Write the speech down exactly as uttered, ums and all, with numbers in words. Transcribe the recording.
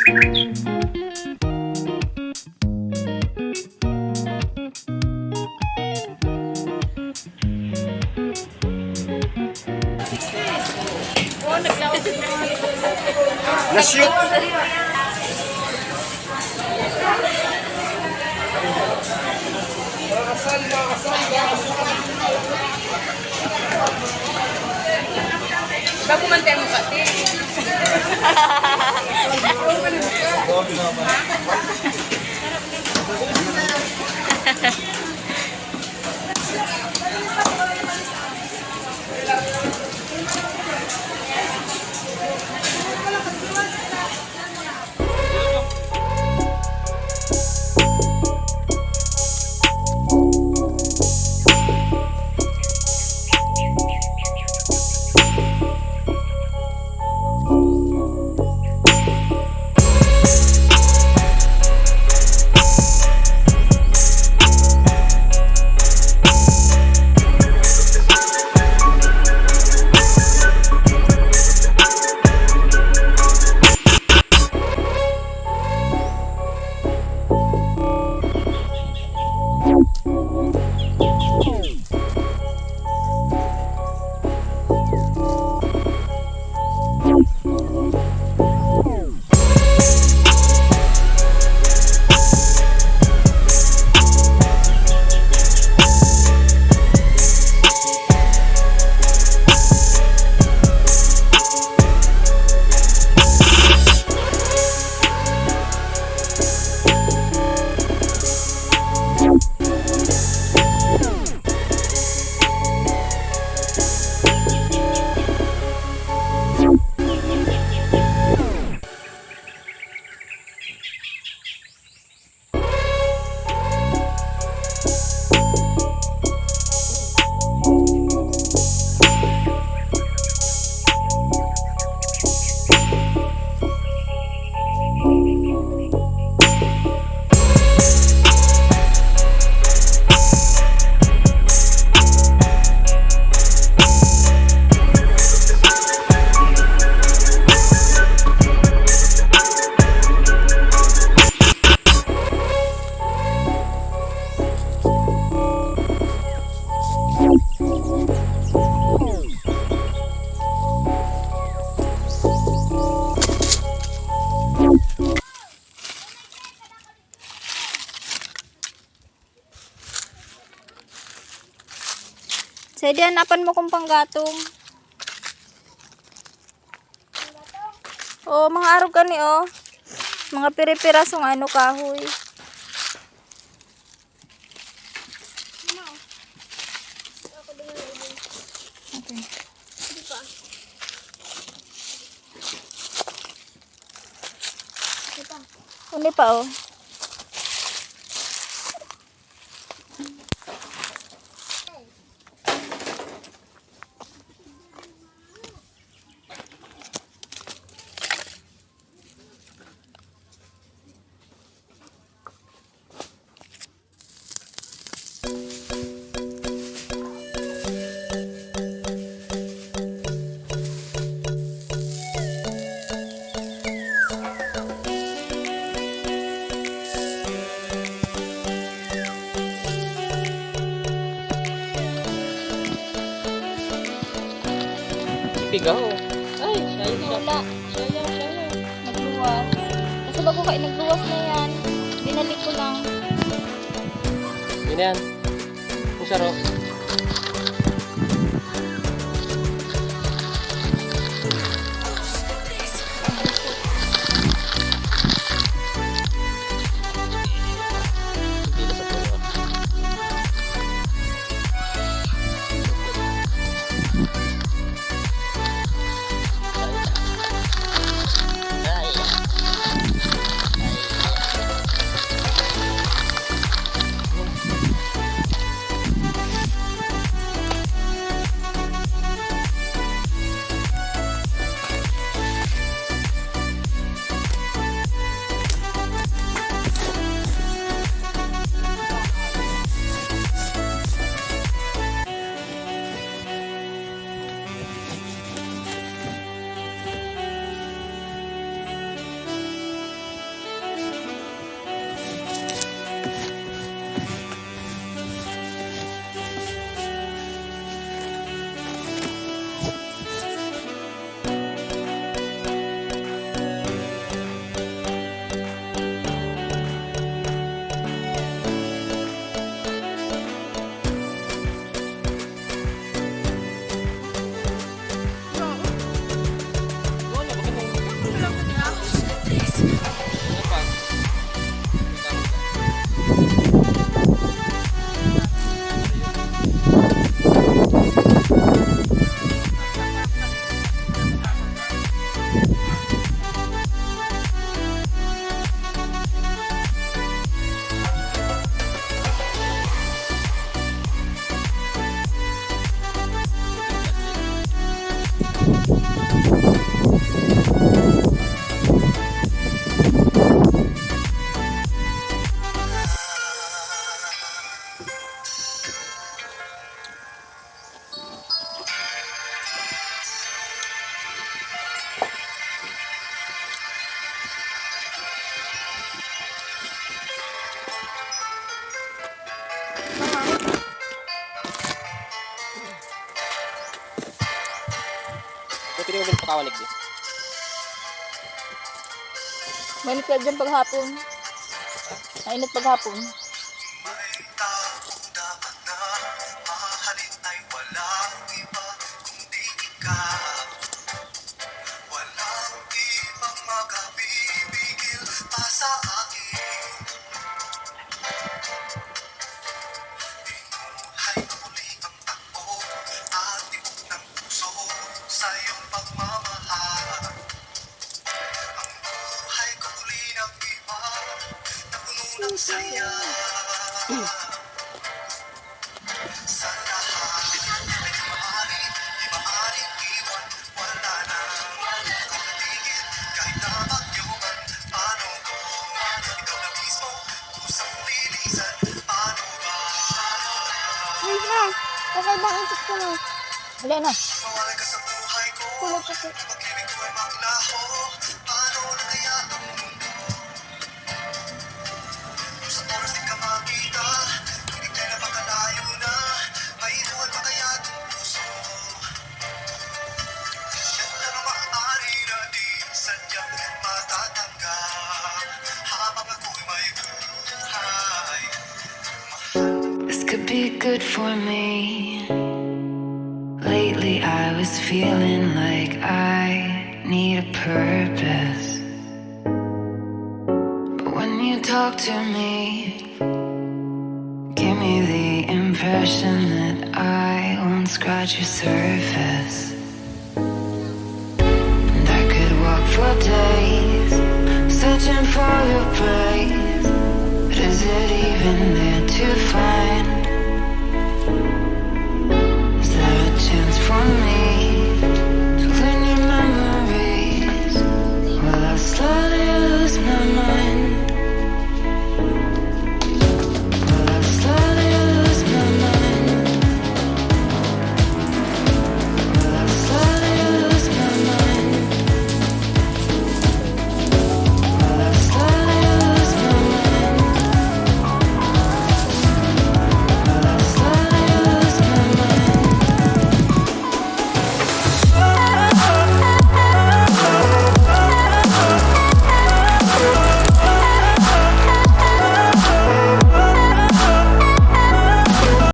Na-shoot. Bago man tayo magkati. Sa diyan, napan mo kung panggatong. Oh, mga arog kani, oh. Mga pire-pirasong ano, kahoy. Ano pa, oh? Pigaw. Ay, sayaw siya. Wala. Sayaw, sayaw. Nagluwas. Kasi bago ka, nagluwas na yan. Binalik ko lang. Yun na yan. Ang sarap. Buti di mo pinapakawanig di. Mainit kaya dyan paghapon. Mainit paghapon. Ayun na. Okay bang antok ko na? Wala na. Tulog ko po. This could be good for me. Lately, I was feeling like I need a purpose. But when you talk to me, give me the impression that I won't scratch your surface. And I could walk for days, searching for your praise. But is it even there to find? Is there a chance for me